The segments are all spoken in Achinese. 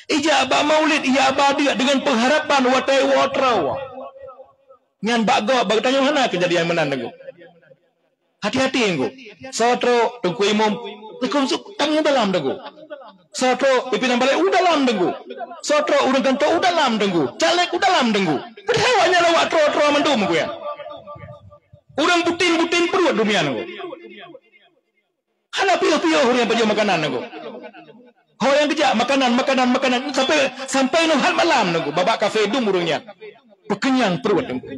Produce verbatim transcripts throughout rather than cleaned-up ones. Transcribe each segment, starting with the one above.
Ijak bak maulid, ijak ba deuk deungon pengharapan watèe woe troe. Nyan bak gob, bak geutanyoe hana keujadian meunan, Teungku. Hati-hati, Teungku. Soe troe, Teungku Imum, Teungku Suk-, tangieng u dalam, Teungku. Soe troe, pimpinan balai u dalam, Teungku. Soe troe, ureueng kantô u dalam, Teungku. Caleg u dalam, Teungku. Padahai awak nyan awak troe-troe mandum, Teungku, ya. Ureueng butin-butin pruet dunia, Teungku. Hana piôh-piôh ureueng pajoh makanan, Teungku. Ho nyang geujak makanan, makanan, makanan sampai, sampai nyoe that malam, Teungku. Babah kafé dum ureueng nyan. Peukenyang pruet, Teungku.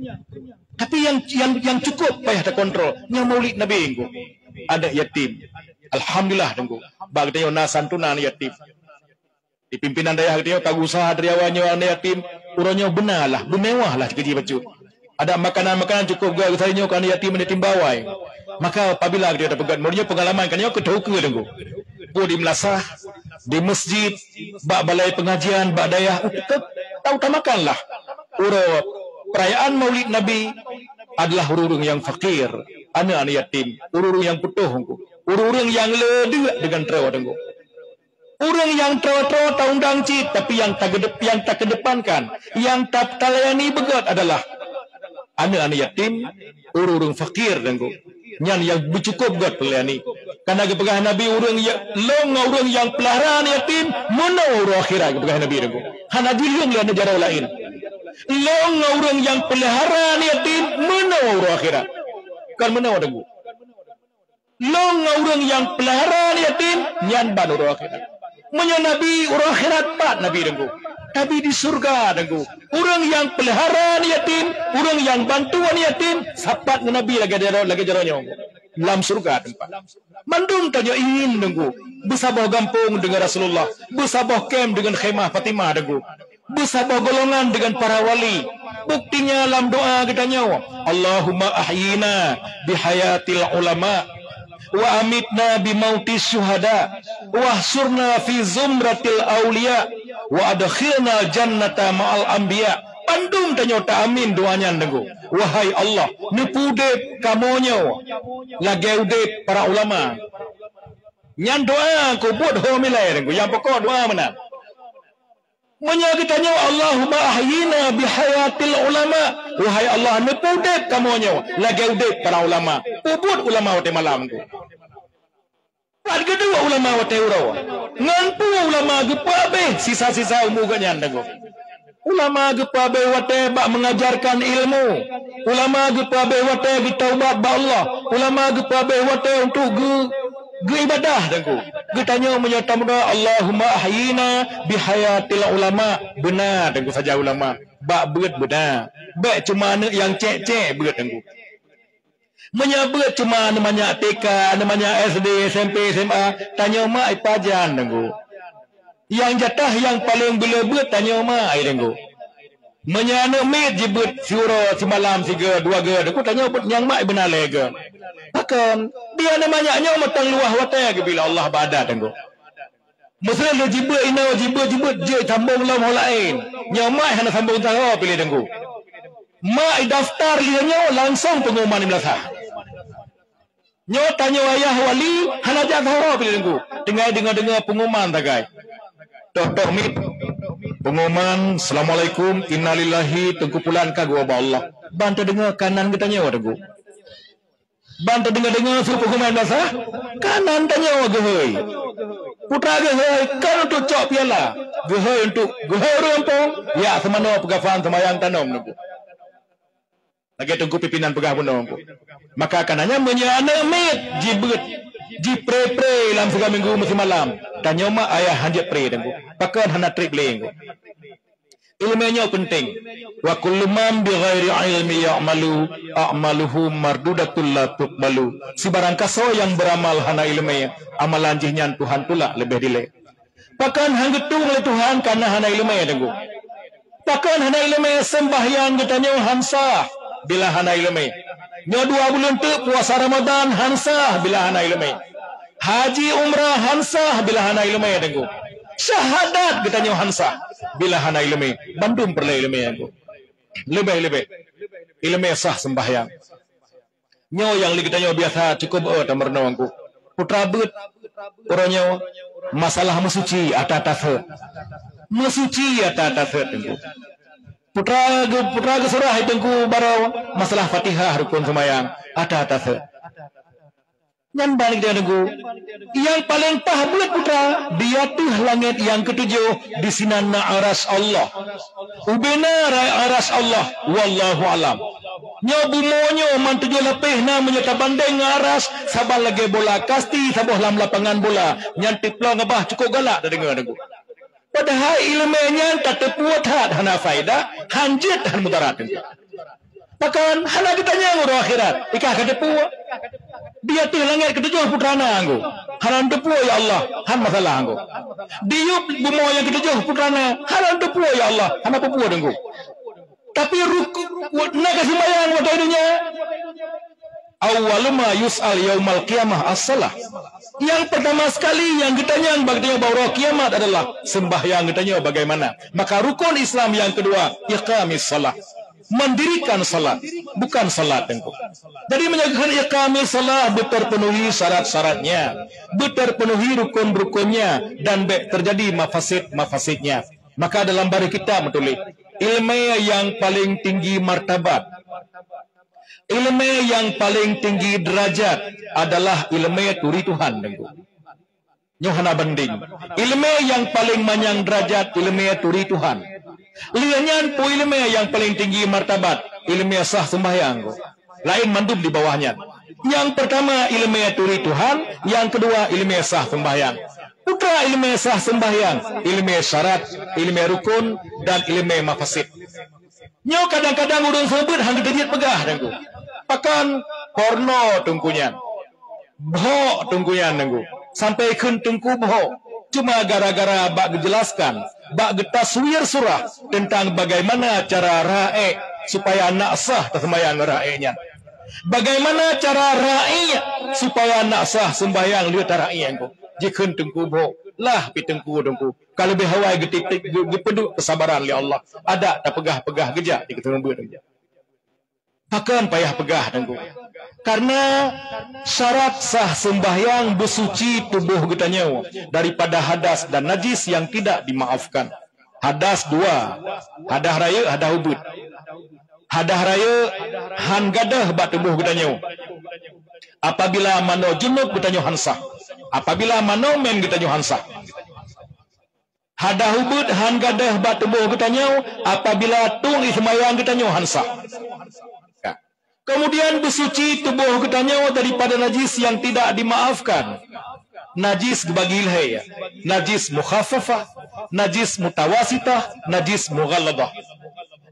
Tapi nyang, nyang, nyang cukup payah takontrol, nyan maulid Nabi, Teungku. Aneuk yatim. Alhamdulillah, Teungku. Bak geutanyoe na santunan yatim. Di pimpinan dayah geutanyoe ka geusaha dari awai nyoe aneuk yatim, uroe nyoe beuna lah, beumewah lah keujih bacut. Adak makanan-makanan cukup geusaha nyoe keu aneuk yatim, aneuk yatim bawai. Maka apabila geutanyoe tapeugöt, meunyoe peungalaman geutanyoe keu teuka, Teungku. Peue di meulasah, di masjid, bak balai pengajian, bak dayah, uta-, uta-, utamakanlah uroe perayaan Maulid Nabi adalah ureueng-ureueng nyang fakir, aneuk-aneuk yatim, ureueng-ureueng nyang putôh, Teungku. Ureueng-ureueng nyang le deuk deungon troe, Teungku. Ureueng nyang troe-troe taundang cit, tapi nyang tagedep-, nyang takeudepankan, nyang ta-, talayani beugöt adalah aneuk-aneuk yatim, ureueng-ureueng fakir, Teungku. Nyan nyang beucukup göt peulayani. Karena geupeugah Nabi, ureueng ya-, lôn ngon ureueng nyang peulihara aneuk yatim, meunoe uroe akhirat, geupeugah Nabi, Teungku. Hana jilheueng lé aneuk jaroe laén. Lôn ngon ureueng nyang peulihara aneuk yatim, meunoe uroe akhirat. Kon meunoe, Teungku. Lôn ngon ureueng nyang peulihara aneuk yatim, nyan ban uroe akhirat. Meunyoe Nabi uroe akhirat, pat Nabi, Teungku? Nabi di syeuruga, Teungku. Ureueng nyang peulihara aneuk yatim, ureueng nyang bantu aneuk yatim, sapat ngon Nabi lagèe jaroe, lagèe jaroe nyoe. Lam syeuruga teumpat. Mandum tanyoe ingin, Teungku, beusaboh gampông deungon Rasulullah, beusaboh kém deungon Khemah Fatimah, Teungku. Beusaboh golongan deungon para wali. Buktinya lam doa geutanyoe, "Allahumma ahyina bihayatil ulama, wa amitna bimautis syuhada, wahsyurna fi zumratil auliya, wa adkhilna jannata ma'al anbiya." Bandum tanyoe ta-amin doa nyan, Teungku. "Wahai Allah, neupeudép kamoe nyoe lagèe udép para ulama." Nyan doa keu buet ho milai, Teungku. Nyang pokok doa meunan. Meunyoe geutanyoe, "Allahumma ahyina bihayatil ulama." Wahai Allah, neupeudép kamoe nyoe lagèe udép para ulama. Peubuet ulama watèe malam, Teungku. Pat geuduek ulama watèe uroe? Ngon peue ulama geupeuabéh sisa-sisa umu geuhnyan, Teungku? Ulama geupeuabéh watèe bak meungajarkan ilmu. Ulama geupeuabéh watèe geutaubat bak Allah. Ulama geupeuabéh watèe untuk geu-, geuibadah, Teungku. Geutanyoe meunyoe tameudoa, "Allahumma ahyina bihayatil ulama." Beuna, Teungku, saja ulama. Bak beuet beuna. Bèk cuma aneuk nyang cèk-cèk beuet, Teungku. Meunyoe beuet cuma aneuk manyak T K, aneuk manyak S D, S M P, S M A, tanyoe mak ipajan, Teungku. Nyang jatah nyang paleng beu le beuet tanyoe mak, ai, Teungku. Meunyoe aneuk miet jibeuet siuroe, simalam, sigoe, dua goe, Teungku, tanyoe beuet nyang mak beuna lhèe goe. Pakon? Di aneuk manyak nyoe mantong luwah watèe geubri lé Allah bak adat, Teungku. Meuseu lheueh jibeuet inoe, jibeuet-jibeuet jeuet sambông lom ho laén. Nyoe mak hana sambông sahoe piléh, Teungku. Mak idaftar lheueh nyoe langsông peungumuman di meulasah. Nyoe tanyoe ayah wali hana jak sahoe piléh, Teungku. Tinggai deungoe-deungoe peungumuman sagai. Toh-toh miet. Peungumuman, "Assalamualaikum, innalillahi, Teungku Pulan ka geuwoe bak Allah." Ban tadeungoe kanan geutanyoe, Teungku. Ban tadeungoe-deungoe su peungumuman meulasah, kanan tanyoe geuhôi. Putra geuhôi kon untuk cok piala, geuhôi untuk geuhôi ureueng gampông, yak seumanoe peugafan seumayang tanom, Teungku. Lagèe Teungku pimpinan peugah bunoe, Teungku. Maka kana nyan meunyoe aneuk miet jibeuet, jipré-pré lam sigoe minggu meusimalam, tanyoe mak ayah hanjeuet pré, Teungku. Pakon hana trép lé, Teungku. Ileumèe nyoe peunteng. "Wa kullu man bi ghairi ilmi ya'malu, a'maluhu mardudatun la tuqbalu." Sibarang kasoe nyang beuramal hana ileumèe, amalan jih nyan Tuhan tulak leubeh dilèe. Pakon han geutueng lé Tuhan kana hana ileumèe, Teungku? Pakon hana ileumèe? Seumbahyang geutanyoe han sah bila hana ileumèe. Nyoe dua buleuen teuk puasa Ramadan han sah bila hana ileumèe. Haji umrah han sah bila hana ileumèe, Teungku. Syahadat geutanyoe han sah bila hana ileumèe. Bandum peureulèe ileumèe, Teungku. Leubeh-leubeh ileumèe sah seumbahyang. Nyoe nyang lé geutanyoe biasa cukup, eh, tameurunoe, Teungku. Putra beuet uroe nyoe masalah meusuci ata taseuet. Meusuci ata-ata seuet Teungku. Putra geu-, putra geusurah Teungku baroe masalah Fatihah rukon seumayang ata-ata seuet. Nyan ban kita Teungku. Nyang paleng paih buet putra, di ateueh langét nyang keutujoh, di sinan na aras Allah. Ubena rai aras Allah, wallahu alam. Nyoe bumoe nyoe man tujoh lapéh na meunyoe tabandeng ngon aras, saban lagée bola kasti saboh lam lapangan bola, nyan tiplong abah cukôp galak tadeungoe Teungku. Padahai iéleumé nyan tateupeue that hana faedah, han jeuet, han mudarat Teungku. Pakon hana geutanyong uroe akhirat, ikah ka teupeue. Di ateueh langét keutujoh putra na Teungku, hana teupeue ya Allah, han masalah Teungku. Di yup bumoe nyang keutujoh putra na, hana teupeue ya Allah, hana peue-peue Teungku. Tapi ruk-, na ka seumayang watée donya. Awwalu ma yus'al yaumal qiyamah as-salah. Nyang pertama sekali nyang geutanyong bak geutanyoe bak uroe kiamat adalah sembahyang geutanyoe bagaimana. Maka rukun Islam nyang kedua, iqamis salah. Mendirikan salat, bukan salat Teungku. Jadi meunyoe kheun iqamis salah beuterpenuhi syarat-syaratnya, beuterpenuhi rukun-rukunnya, dan bék terjadi mafasid-mafasidnya. Maka dalam baréh kitab meutuléh, iéleumé nyang paleng tinggi martabat, iéleumé nyang paleng tinggi deurajat adalah iéleumé turi Tuhan Teungku. Nyoe hana bandeng. Iéleumé nyang paleng manyang deurajat iéleumé turi Tuhan. Lheueh nyan peue iéleumé nyang paleng tinggi martabat, iéleumé sah seumbahyang Teungku. Laén mandum di bawah nyan. Nyang pertama iéleumé turi Tuhan, nyang keudua iéleumé sah seumbahyang. Peue keuh iéleumé sah seumbahyang, iéleumé syarat, iéleumé rukun, dan iéleumé mafasid. Nyoe kadang-kadang ureuëng seumeubeuet han geuteubiet peugah Teungku. Pakon porno Teungku nyan. Bhok Teungku nyan Teungku. Sampai kheun Teungku bhok. Cuma gara-gara bak geujelaskan, bak geutaswir surah teuntang bagaimana cara raék supaya nak sah taseumayang raék nyan. Bagaimana cara raék supaya nak sah seumbahyang lheueh taraék Teungku. Jikheun Teungku bhok. Lah pi Teungku Teungku. Ka leubeh awai geuti-, geu-, geupeuduek keusabaran lé Allah. Adak tapeugah-peugah geujak di keuteumeubeuet. Pakon payah peugah Teungku? Karena syarat sah seumbahyang beusuci tuboh geutanyoe daripada hadas dan najis nyang tidak dimaafkan. Hadas dua, hadas rayeuk, hadas ubeut. Hadas rayeuk han gadôh bak tuboh geutanyoe. Apabila manoe junub geutanyoe han sah. Apabila manoe mén geutanyoe han sah. Hadas ubeut han gadôh bak tuboh geutanyoe apabila tueng ié seumayang geutanyoe han sah. Ka. Keumudian beusuci tuboh geutanyoe daripada najis nyang tidak dimaafkan. Najis geubagi lhée, najis mukhaffafah, najis mutawasitah, najis mughalladah.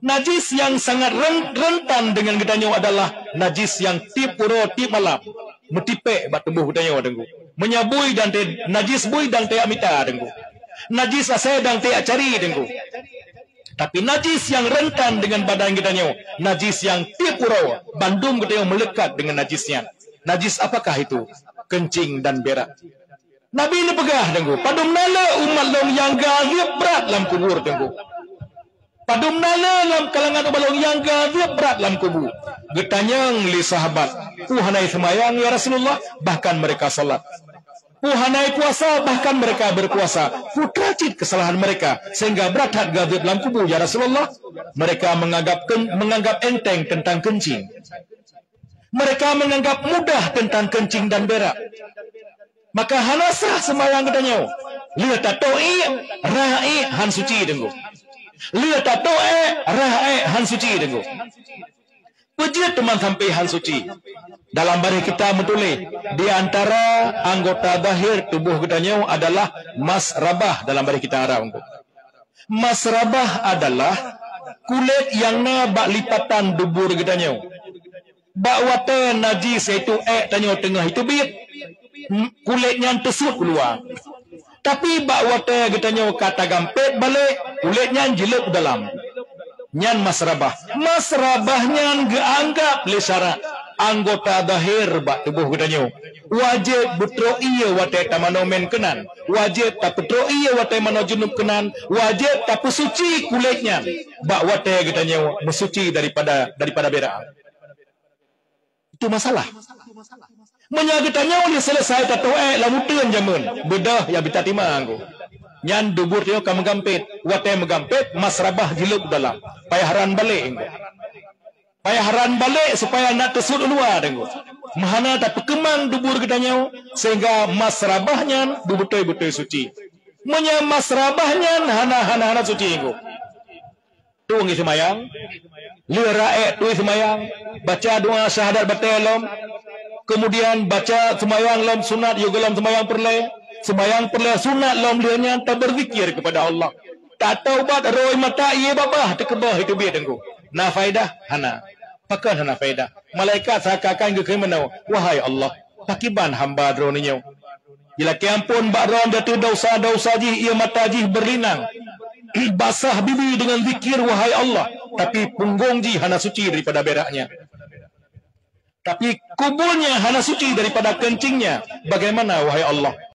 Najis nyang sangat ren-, rentan deungon geutanyoe adalah najis nyang tieb uroe tieb malam meutipék bak tuboh geutanyoe Teungku. Meunyoe bui dan te-, najis bui dan teuyak mita Teungku. Najis asai dan teuyak cari Teungku. Tapi najis nyang rentan deungon badan geutanyoe, najis nyang tieb uroe bandum geutanyoe meuleukat deungon najis nyan. Najis apakah itu? Keuncing dan berak. Nabi neupeugah Teungku, padum na le umat lôn nyang geuazeub brat lam kubur Teungku. Padum na le lam kalangan umat lôn nyang geuazeub brat lam kubu. Geutanyong lé sahabat, "Peue hana seumayang ya Rasulullah?" Bahkan mereka salat. "Peue hana puasa?" Bahkan mereka berpuasa. Peue teuma cit kesalahan mereka sehingga brat that geuazeub lam kubu ya Rasulullah? Mereka menganggap ken-, menganggap enteng tentang kencing. Mereka menganggap mudah tentang kencing dan berak. Maka hana sah seumayang geutanyoe. Lheueh tatoh ék, rhah ék han suci Teungku. Lheueh tatoh ék, rhah ék han suci Teungku. Peue jeuet teuma sampai han suci? Dalam baréh kitab meutuléh, di antara anggota zahir tuboh geutanyoe adalah masrabah dalam baréh kitab Arab Teungku. Masrabah adalah kulét nyang na bak lipatan dubur geutanyoe. Bak watée najis, yaitu ék tanyoe teungoh jiteubiet, kulét nyan teusut keuluwa. Tapi bak watée geutanyoe ka tagampét balek, kulét nyan jileueb u dalam. Nyan masrabah. Masrabah nyan geuanggab lé syarat anggota zahir bak tuboh geutanyoe. Wajéb beutrok ié watée tamanoe mén keunan. Wajéb tapeutrok ié watée manoe junub keunan. Wajéb tapeusuci kulét nyan bak watée geutanyoe meusuci daripada, daripada berak. Itu masalah. Meunyoe geutanyoe lheueh seuleusai tatoh ék lam uteuen jameun, beudôh nyang bita tima Teungku. Nyan dubur tanyoe ka meugampét. Watée meugampét, masrabah jilôb dalam. Payah ran balek engko. Payah ran balek supaya na teusut u luwa engko. Meuhana tapeukeumang dubur geutanyoe sehingga masrabah nyan beubeutôi-beutôi suci. Meunyoe masrabah nyan hana, hana, hana suci engko. Tueng seumayang, lheueh raék tueng seumayang, baca doa syahadat batée lom, kemudian baca seumayang lom sunat yoh gohlom seumayang peureulée, seumayang peureulée sunat lom lheueh nyan tabeuzikir keupada Allah. Tataubat rhoi mata ié babah teukeubah itu biet engko. Na faedah? Hana. Pakon hana faedah? Malaikat seakan-akan geukheun meunoe, "Wahai Allah, pakiban hamba Droeneuh nyoe? Jilakée amphon bak Droeneuh ateueh desya-desya jih, ié mata jih beurelinang, basah bibi deungon zikir, wahai Allah, tapi punggong jih hana suci daripada beraknya. Tapi kubulnya hana suci daripada keuncingnya. Bagaimana, wahai Allah?"